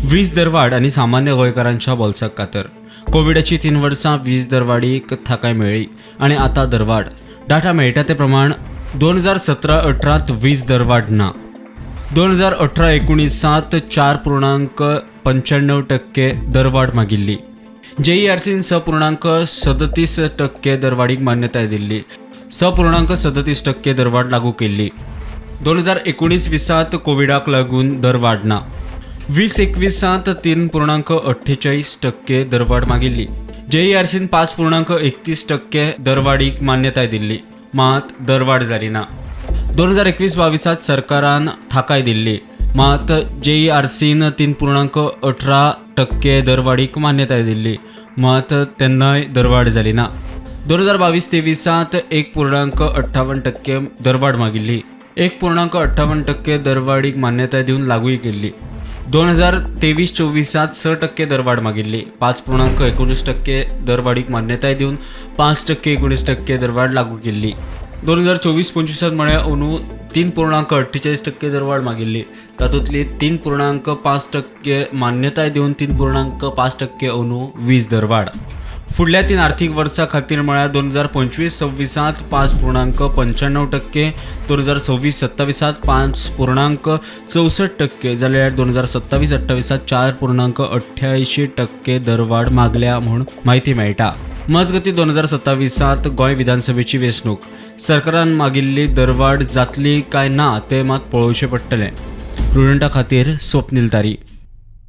वीज दरवाड आनी सामान्य गोंयकारांच्या बोल्साक कातर. कोविडाची 3 वर्सां वीज दरवाडीक थाकाय मेळ्ळी आनी आतां दरवाड. डाटा मेळटा ते प्रमाण 2017-18त वीज दरवाड ना. 2018-19त 4.95% दरवाड मागिल्ली. जेईआरसीन 6.37% दरवाडीक मान्यताय दिल्ली. 6.37% दरवाड लागू केल्ली. 2019-20त कोविडाक लागून दरवाड ना. 20-21त 3.48% दरवाड मागिल्ली. जेईआरसीन 5.31% दरवाडीक मान्यताय दिल्ली, मात दरवाड जाली ना. 2021-22त सरकारान थाकाय दिल्ली, मात जेईआरसीन 3.18% दरवाडीक मान्यताय दिल्ली, मात तेन्नाय दरवाड जाली ना. 2022-23त 1.58% दरवाड मागिल्ली. 1.58% दरवाडीक मान्यताय दिवन लागूय केल्ली. 2023-24त 6% दरवाड मागिल्ली. 5.19% दरवाडीक मान्यताय दिवन 5% 19% दरवाड लागू केल्ली. 2024-25त म्हळ्यार अंदू 3.48% दरवाड मागिल्ली. तातूंतली 3.5% मान्यताय दिवन 3.5% अंदू वीज दरवाड. फुडल्या 3 आर्थीक वर्सां खातीर म्हळ्यार 2025-26त 5.95%, 2026-27त 5.64%, जाल्यार 2027-28त 4.88% दरवाड मागल्या म्हूण म्हायती मेळटा. मजगती, 2027त गोंय विधानसभेची वेंचणूक. सरकारान मागिल्ली दरवाड जातली काय ना तें मात पळोवचें पडटलें. प्रुडंटा खातीर स्वप्नील तारी.